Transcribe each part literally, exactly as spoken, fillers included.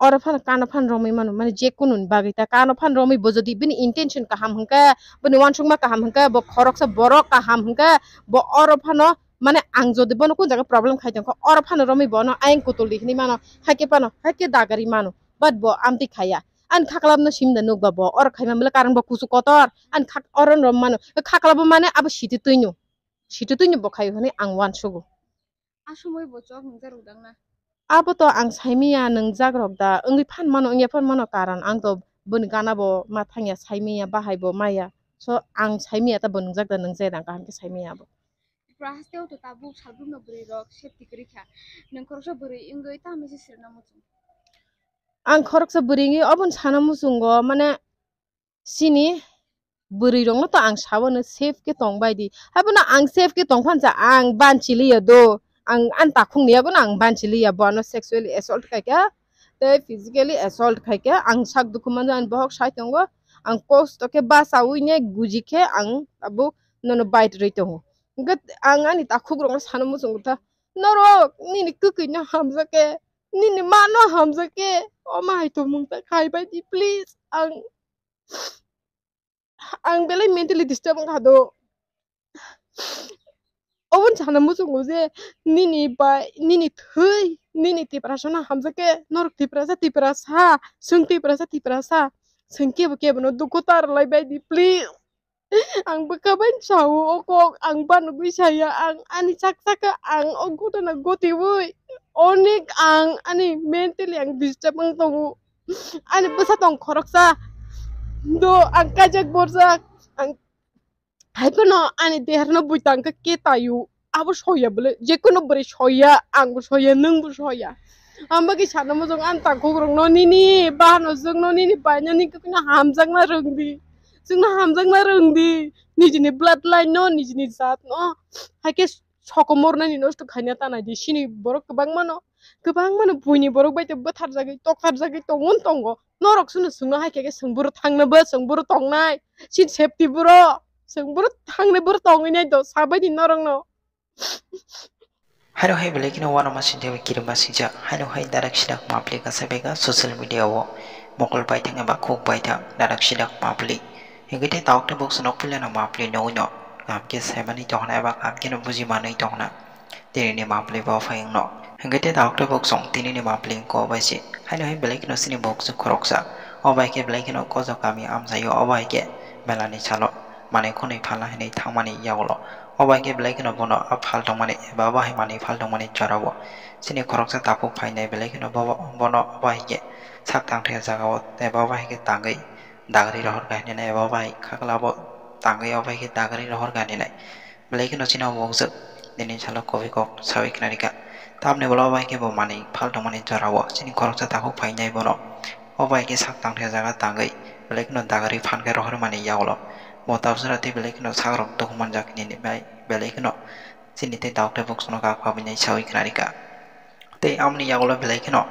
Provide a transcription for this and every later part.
oro phano kano phano romwi mano, mane je kunu ni bagwi ta kano phano romwi bo jodi bini intention kaham hwnkhe, bini uansukma kaham hwnkhe, bo khoroksa borok kaham hwnkhe, bo oro phano mane ang jodi bono kun jaga problem khai tongkha, oro phano romwi bono ayang kutul di hinwi mano, haikhe phano, haikhe dagari mano, but bo amtwi khaiya. Ani khaklap no simda nukba bo, oro khaima mile karon bo kusu kotor, ani khak-, oro rom mano, khaklap bo mane abo siti twino, siti twino bo khaio hinwi ang uansugo. Asomoi bo chok nungjarok dang na? Abo to ang saimiya nungjak rok da, wngwi phan mano, wngya phan mano, karon ang to boni gana bo ma thangya, saimiya bahai bo maya. So ang saimiya ta bo nungjak da, nungjai rang kaham khe saimiya abo. Tripura haste o to tabuk salbrum no bwrwi rok safety kwrwi kha. Nwng khoroksa bwrwi wngwi tamo se sirna muchung? Ang khoroksa bwrwi wngwi oboni sana muchungo, mane chini bwrwi rokno to ang sabo no safe khe tong bai di. Haibono ang safe khe tong phan cha ang banchi liya do. Ang ani takhuk ni yago no ang banchi liya, bo ano sexually assault khai kha, tei physically assault khai kha. Ang sak dukhu manjak, ani bohok sai tongo. Ang kosto khe bachaui ne guji khe ang tabuk nono bait rwi tongo. Hwnkhe ang ani takhuk rokno sana muchungo ta, norok nini kwkwi no hamjak khe, nini ma no hamjak khe, o ma hai tongmung ta khai bai di please. Ang Ang belai mentally disturb wngkha do. Oboni sana muchungo je nini bai, nini thwi, nini tiprasa no hamjak khe, norok tiprasa, tiprasa, chwng tiprasa, tiprasa, chwng kebo kebo no dukhu ta rwlai bai di, please. Ang bwkha bai sao o kok, ang banugwi saya, ang ani chak chaka, ang o ghotona ghotiwi onek ang ani mentally ang disturb wng tongo. Ani bwsa tong khoroksa. Do ang kaijak borjak. Ang hai phano ani deharno bui tangkha khe tayu. Abo soya bole. Jekono bwrwi soya, angbo soya, nwngbo soya. Ang bagwi sana mojong ani takhuk rokno nini bahano jwkno nini baino nini kwkhwino hamjakna rwngdi. Chwngno hamjakna rwngdi. Nijini blood line no, nijini jat no. Haikhe sokomornani nosto khaina ta naidi. Chini borok kwbangmano, kwbangmano buini borok bai tei bwtharjagwi, toktarjagwi tongwon tongo. Norok chwngno swngno hai khe, khe chwng bwrwi thangnabo, chwng bwrwi tongnai. Chini safety bwrwi, chwng bwrwi thangnai, bwrwi tongwi nai do, sabai di norokno. Haino hai belai kheno uanama singcha bai kirima singcha. Haino hai darak sidak mapli kasa bega social media o mokol baithang eba khuk baithang darak sidak mapli. Hingke tei tabuk tei buksa nok puilano mapli nogoi no kaham khe saimani tongna eba kaham kheno buji manwi tongna tinini mapli bo phai wngno. Hingke tei tabuk tei buksong tinini mapli wngkha obai se. Haino hai belai kheno chini buksong khoroksa. Obai khe belai kheno kojo kami amchaio obai khe melani salo manwi khwnwi phalna hinwi thangmani yagulo. Obai khe belai kheno bono a phal tongmani eba obo hai manwi phal tongmani jorao chini khoroksa takhuk phainai belai kheno bobo, bono obo hai khe sak tangthai jagao eba obo hai khe tangwi dagri rohor kha hinwi nai eba obo hai khaklabo tangwi obo hai khe dagri rohor kha hinwi nai belai kheno chini omo wngjak nini salo kobui kok sawi khna rikha. Tamni ulo obo hai khe bo manwi phal tongmani jorao chini khoroksa takhuk phainai bono obo hai khe sak tangthai jaga tangwi belai kheno dagri phan khe rohor mani yagulo. Bo tabswra tei belai kheno sakrok dukhu manjak hinwi bai belai kheno chini tei tabuk tei buksongno kak pabwi nai sawi khna rikha. Tei amoni yagulo belai kheno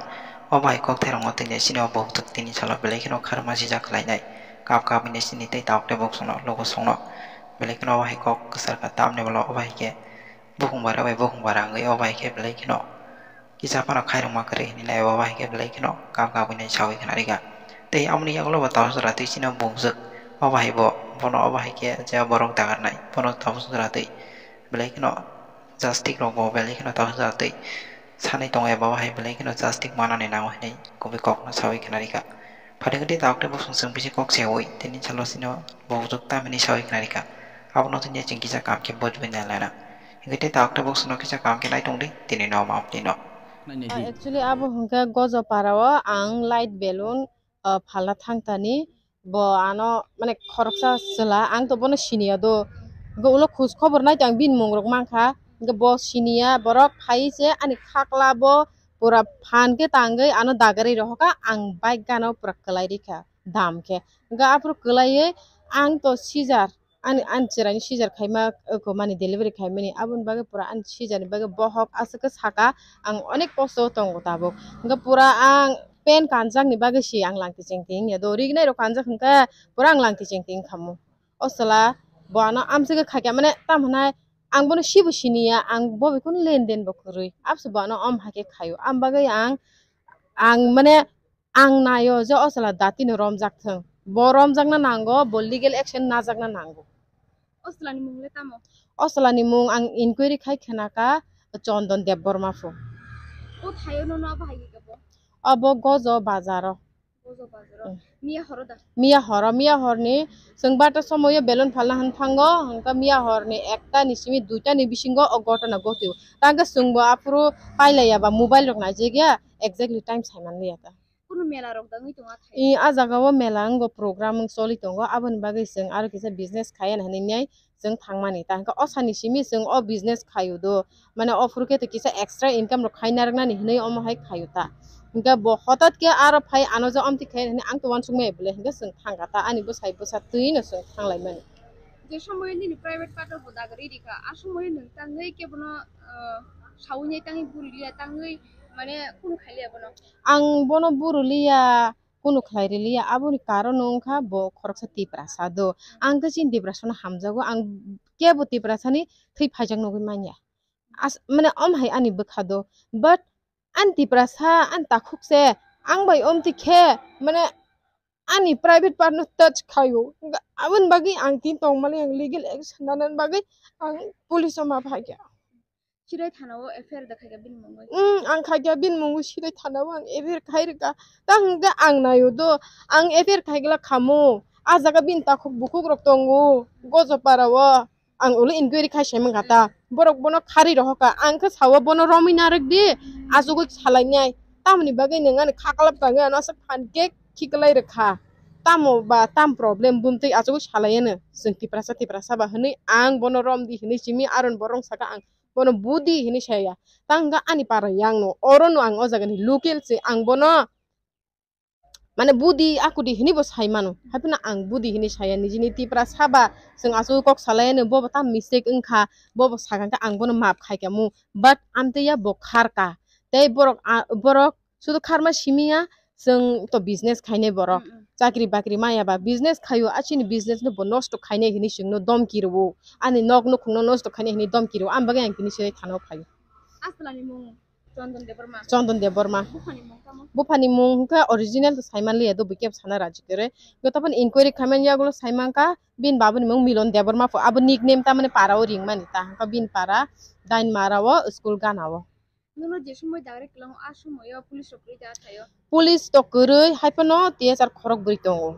obo hai kokthairokno tini chini o buktwk tini salo belai kheno kharma sijak khlainai. Kap kapwi nai chini tei tabuk tei buksongno lukusongno belai kheno obo hai kok kwchar kha tamni ulo obo hai khe bukhung bara bai bukhung bara wngwi obo hai khe belai kheno kisa phano khairokma kwrwi hinwi nai obo hai khe belai kheno kap kapwi nai sawi khna rikha. Tei amoni yagulo bo tabswra twi chini o bugjwk obo hai bo bono obo hai khe je borok dagarnai bono tabswra twi belai kheno jastik rok bo belai kheno tabswra twi sanwi tongo eba obo hai belai kheno jastik manani nango hinwi kubui kokno sawi khna rikha. Phaikhe tei tabuk tei buksong chwng bisi kok seui tini salo chini o bugjwk tamhinwi sawi khna rikha. Abono tini chwng kisa kam khe bujui nai lana. Hingkhe tei tabuk tei buksongno kisa kam khe nai tongdi tini no mapli no. Nainai di. Ah, actually abo hwnkhe Gojopara o ang light balloon, ah, phalna thangtani, bo ano mane khoroksa chwla, ang to bono siniya do. Hwnkhe ulo khoj khobor nai tong bini mung rok mankha, hwnkhe bo siniya borok phai se ani khakla bo pura phan khe tangwi ano dagari rohorkha, ang bike gana o pura kwlai rikha dam khe. Hwnkhe aphuru kwlaiwi ang to seizure, ani, ani chwraini seizure khaima, oko mani delivery khaimani, aboni bagwi pura ani seizure ni bagwi bohok aswk khe saka, ang onek kosto o tongo tabuk. Hwnkhe pura ang pain kanjakni bagwi se ang langti chengti wngya do, rignai rok kanjak hwnkhe pura ang langti chengti wngkha mo. O chwla bo ano amswk khe khaikha mane tamo hwnai ang bono sibo siniya, ang bo bikhuno lenden bo kwrwi, abse bo ano om hai khe khaio, am bagwi ang, ang mane Ang naio je o chwla datino romjak thwng. Bo romjakna nango, bo legal action najakna nango. O chwlani mung le tamo? O chwlani mung ang inquiry khai khenaka Chondon Debbarma pho. O thaio no no bahai khe bo? Obo Gojo bazaro. Gojo bazaro. Mm. Miya horo da? Miya horo, miya horni chwng bata somoyo belon phalna han thango, hwnkhe miya horni ekta ni simi duita ni bisingo o gotona gotio. Tangkhe chwngbo aphuru pailaiya ba mobile rok naijak ya, exactly time saiman liya ta. Kunu mela rok dangwi tongo athai? I, a jaga o mela wngo, program wng choli tongo, aboni bagwi chwng aro kisa business khaiya hinwi nai chwng thangmani. Ta hwnkhe o sani simi chwng o business khaio do, mane o phuru khe to kisa extra income rok khai narwknani hinwi omo hai khaio ta. Hwnkhe bo hotat khe aro phai ano je omtwi khai hinwi ang to uansukmaya bwle hwnkhe chwng thangkha ta, ani bwsai bwsa twino chwng thanglaimani. Je somoyo nini private part rok bo dagri rikha, a somoyo nwng tangwi kebono, ah, sawi nai tangwi buri liya tangwi mane kunu khai liya bono? Ang bono buru liya, kunu khlai riliya, aboni karon wngkha bo khoroksa Tiprasa do. Ang khe chini Tiprasano hamjago, ang kebo Tiprasani thwi phaijak nugwi manya. As-, mane om hai ani bwkha do. But ani Tiprasa, ani takhuk se, ang bai omtwi khe, mane ani private part no touch khaio. Aboni bagwi ang tin tongmani, ang legal action nanani bagwi ang police o ma phaikha. Chirai thana o F I R da khaikha bini mungwi? Mm, ang khaikha bini mungwi Chirai thana o ang F I R khai rwkha. Ta hwnkhe ang naio do, ang F I R khaigwla khamu. A jaga bini takhuk bukhuk rok tongo, Gojopara o. Ang ulo inquiry khai sai mankha ta. Borok bono kharwi rohorkha. Ang khe sao bono romwi narwk di, achugwi salainai. Tamoni bagwi nwng ani khaklap tangwi ano aswk phan khe khiklai rwkha. Tamo ba tam problem bumtwi achugwi salaiano. Chwng Tiprasa, Tiprasa ba hwnwi ang bono rom di hwnwi simi aron borok saka ang bono budi hinwi saya. Ta hwnkhe ani para yang no, oro no ang o jaga ni local se, ang bono mane budi akudi hinwi bo sai mano. Hai phano ang budi hinwi saya, nijini Tiprasa ba chwng aswk kok salai ano, bo bo tam mistake wngkha, bo bo sakha khe ang bono maaf khai kha mu, but amtwi ya bo khar ka. Tei borok, a, borok sudu kharma simi ya, chwng to business khainai borok. Mm, mm. Chakri bakri maya ba business khaio, a chini business no bo nosto khainai hinwi chwngno domki rwo. Ani nok nukhungno nosto khainai hinwi domki rwo. Ang bagwi ang tini Chirai thana o phaio. Aswlani mung Chondon Debbarma. Chondon Debbarma. Buphani mung tamo? Buphani mung hwnkhe original to saiman liya do, bwkhe sana raji kere. Goto phano inquiry khaimani yagulo saiman kha, bini babuni mung Milon Debbarma pho. Abo nickname tamani para o ringmani ta. Hwnkhe bini para Dainmara o school gana o. Nono je somoi dagre kwlango, a somoio police rok kwrwi da thaio? Police to kwrwi, hai phano T S R khorok bwrwi tongo.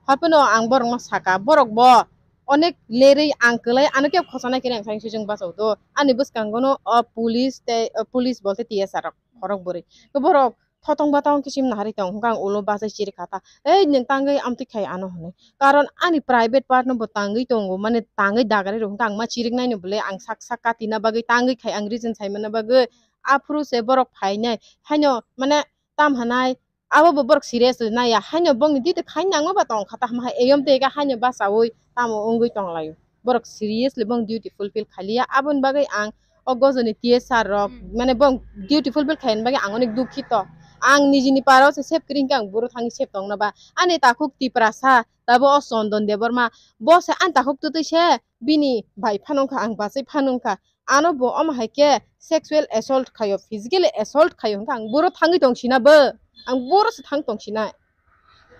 Hai phano ang borokno saka, borok bo onek lerwi ang kwlai, ano khe khochana khe ang sangsui chwng bachao do. Ani bwskango no o police tei, o police bolte T S R rok khorok bwrwi. Khe borok thotong batong kichim naharwi tongo, hwnkhe ang ulo bachai chirikha ta. Ei nwng tangwi amtwi khai ano hwnwi. Karon ani private part no bo tangwi tongo, mane tangwi dagre rw hwnkhe ang ma chiriknai no bwle, ang sak sak katina bagwi tangwi khai ang reason saimana bagwi. Aphuru se borok phainai, haino mane tam hanai, abo bo borok serious naiya, haino bongni duty khai nango ba tongkha ta, hama hai eyom tei khe haino bachaui tamo wngwi tonglaio. Borok seriously bong duty fulfill khaliya, aboni bagwi ang o gojoni T S R rok, hmm, mane bong duty fulfill khaini bagwi ang onek dukhito. Ang nijini para o se save kwrwi hwnkhe ang buro thangwi save tongno ba. Ani takhuk Tiprasa, tabo o Chondon Debbarma, bo se ani takhuk twtwi se bini bai phano wngkha, ang bachai phano wngkha. Ano bo omo hai khe sexual assault khaio, physically assault khaio hwnkhe ang buro thangwi tong sina bo. Ang buro se thang tong sinai.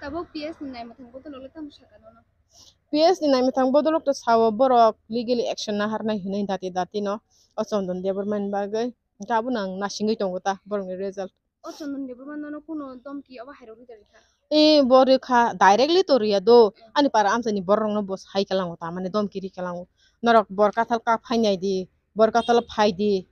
Tabuk P S ni naimwthang bodol le tamo saka nono? P S ni naimwthang bodol to sao borok legally action naharnai hinwi dati dati no o Chondon Debbarma ni bagwi. Hwnkhe abono ang nasingwi tongo ta borokni result. O Chondon Debbarma nono kuno domki obo hai rok rida rikha? E, bo rikha, directly to riya do. Hmm. Ani para amchaini borok rokno bo sai kalango, tamani domki ri kalango. Norok Borkathal ka phainai di, Borkathal phai di.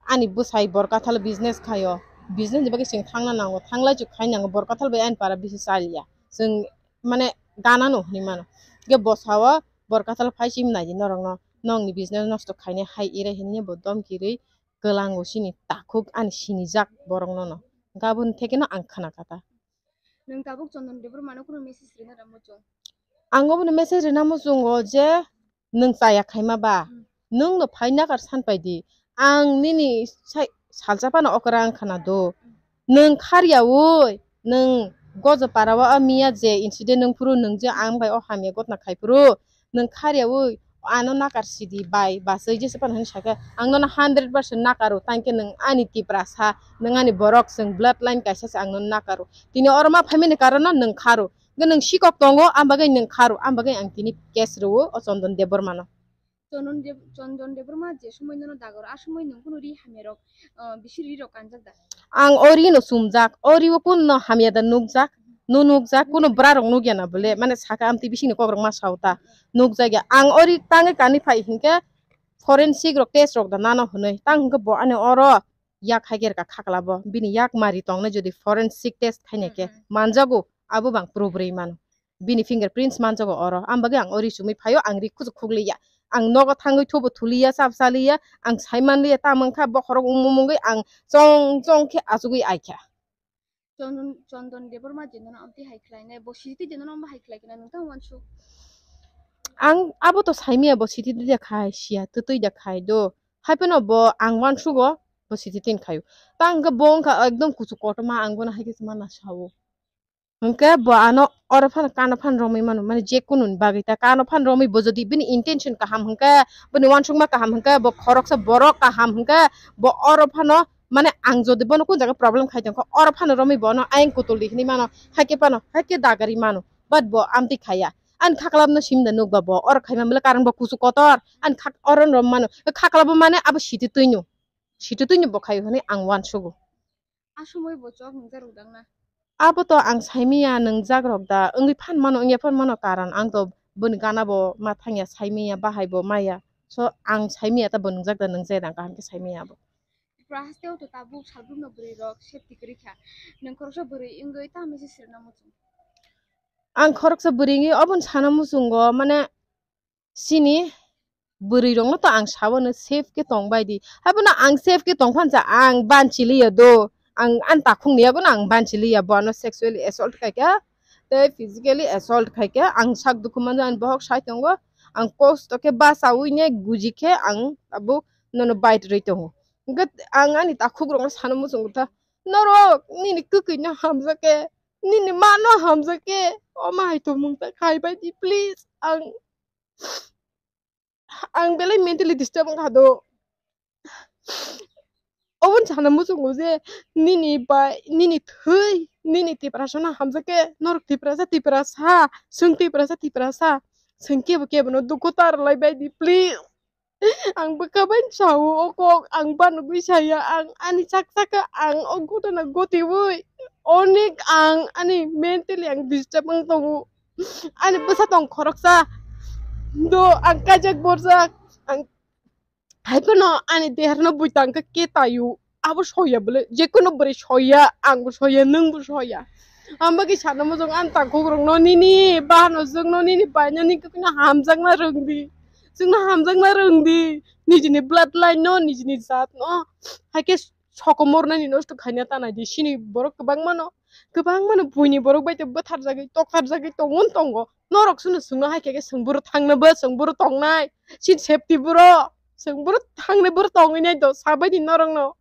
Ani bwsai Borkathal business khaio. Business ni bagwi chwng thangna nango, thanglai chwng khai nango, Borkathal bai ani para bisi chaliya. Chwng mane gana no hinwi mano. Ge bosao Borkathal phai chim nai di norokno. Nongni business nosto khainai hai ire hinwi bo domki ri kwlango chini takhuk ani sinijak borokno no. Gabon thekeno ang khna kha ta. Nwng tabuk Chondon Debbarmano kuno message rina da muchung? Ang obono message rina muchungo je nwng chaya khaima ba, hmm, nwng no phai nakar san pai di. Ang nini sai-, salsa phano okra ang khna do. Nwng kharya oi, nwng Gojopara o a miya je incident nwng phuru nwng je ang bai o hamya gotna khai phuru, nwng kharya oi, Ano nakar sidi bai, basai jesa pan hwn sakha, ang nono hundred percent nakaro, tangke nwng ani Tiprasa, nwng ani borok, chwng blood line kaisa se ang nono nakaro. Tini oro ma phaimani karono nwng kharo, hwnkhe nwng sikok tongo, ang bagwi nwng kharo, ang bagwi ang tini case rwo o Chondon Debbarmano. Chondon Deb-, Chondon Debbarma je somoi nono dagor, a somoi nwng kunu ri hamya rok, ah, bisi ri rok kanjak da? Ang o ri no chumjak, o ri o kun no hamya da nukjak, no nukjak, kuno bwra rok nukya na bole, mane saka amtwi bising ni kok rok ma sao ta, nukjak ya. Ang o ri tangwi kani phai hinkhe forensic rok test rok da nano hwnwi, tang hinkhe bo ani oro yak hai khe rwkha khakla bo, bini yak mari tongnai jodi forensic test khaina khe Mhm. manjago, abo bang proof rwi mano. Bini fingerprints manjago oro. Ang bagwi ang o ri chumui phaio, ang ri kuchuk khukliya. Ang nogo thangwi thubo thuliya, chap chaliya, ang saimanliya, tamo wngkha bokhorok umung mungwi ang chong chong khe achugwi aikha. Chondon, Chondon Debbarma je nono amtwi hai khlainai, bo sititwi je nono amo hai khlai khna, nwng tamo uansuk? Ang abo to saimaya, bo sititwi da khai, siya twtwi da khai do. Haiphano bo ang uansugo, bo sititwini khaio. Ta hwnkhe bo wngkha ekdom kuchuk kotorma, ang bono hai khe se mana sao. Hwnkhe bo ano oro phano kano phano romwi mano, mane je kununi bagwi ta kano phano romwi bo jodi bini intention kaham hwnkhe, bini uansukma kaham hwnkhe, bo khoroksa borok kaham hwnkhe, bo oro phano mane ang jodi bono kun jaga problem khai tongkha, oro phano romwi bono ayang kutuldi hinwi mano, haikhe phano, haikhe dagari mano, but bo amtwi khaiya. Ani khaklapno simda nukba bo, oro khaima bwle karon bo kuchuk kotor, ani khak-, oro rom mano, khaklapbo mane abo sititwino, sititwino bo khaio hinwi ang uansugo. A somoi bo chok nungja rwdang na? Abo to ang saimaya nungjak rok da, wngwi phan mano, wngya phan mano, karon ang to boni gana bo ma thangya, saimaya, bahai bo maya. So ang saimaya ta bo nungjak da, nungjai rang kaham khe saimaya abo. Tripura haste o to tabuk salbrumno bwrwi rok safety kwrwi kha. Nwng khoroksa bwrwi wngwi tamo se sirna muchung? Ang khoroksa bwrwi wngwi oboni sana muchungo, mane, chini bwrwi rokno to ang sabo no safe khe tong bai di. Haibono ang safe khe tong phan cha ang banchi liya do. Ang ani takhuk ni yago no ang banchi liya, bo ano sexually assault khai kha, tei physically assault khai kha. Ang sak dukhu manjak, ani bohok sai tongo. Ang kosto khe bachaui ne guji khe ang tabuk nono bite rwi tongo. Hwnkhe ang ani takhuk rokno sana muchungo ta, norok nini kwkwi no hamjak khe, nini ma no hamjak khe, omo hai tongmung ta khai bai di please. Ang Ang belai mentally disturb wngkha do. Oboni sana muchungo je nini bai, nini thwi, nini Tiprasa no hamjak khe, norok Tiprasa, Tiprasa, chwng Tiprasa, Tiprasa, chwng kebo kebo no dukhu ta rwlai bai di, please. Ang bwkha bai sao o kok, ang banugwi saya, ang ani sak saka, ang o ghotona ghotiwi onek ang ani mentally ang disturb wng tongo. Ani bwsa tong khoroksa. Do ang kaijak borjak. Ang hai phano ani deharno bui tangkha ke tayu. Abo soya bole. Jekono bwrwi soya, ang bo soya, nwng bo soya. Ang bagwi sana muchung ani takhuk rokno nini bahano jwkno nini baino nini kwkhwino hamjakna rwngdi. Chwngno hamjakna rwngdi. Nijini blood line no, nijini jat no. Haikhe sokomornani nosto khaina ta naidi. Chini borok kwbangmano, kwbangmano buini borok bai tei bwtharjagwi, toktarjagwi tongwon tongo. Norok chwngno swngno hai khe, khe chwng bwrwi thangnabo, chwng bwrwi tongnai. Chini safety bwrwi, chwng bwrwi thangnai, bwrwi tongwi nai do, sabaidi norokno.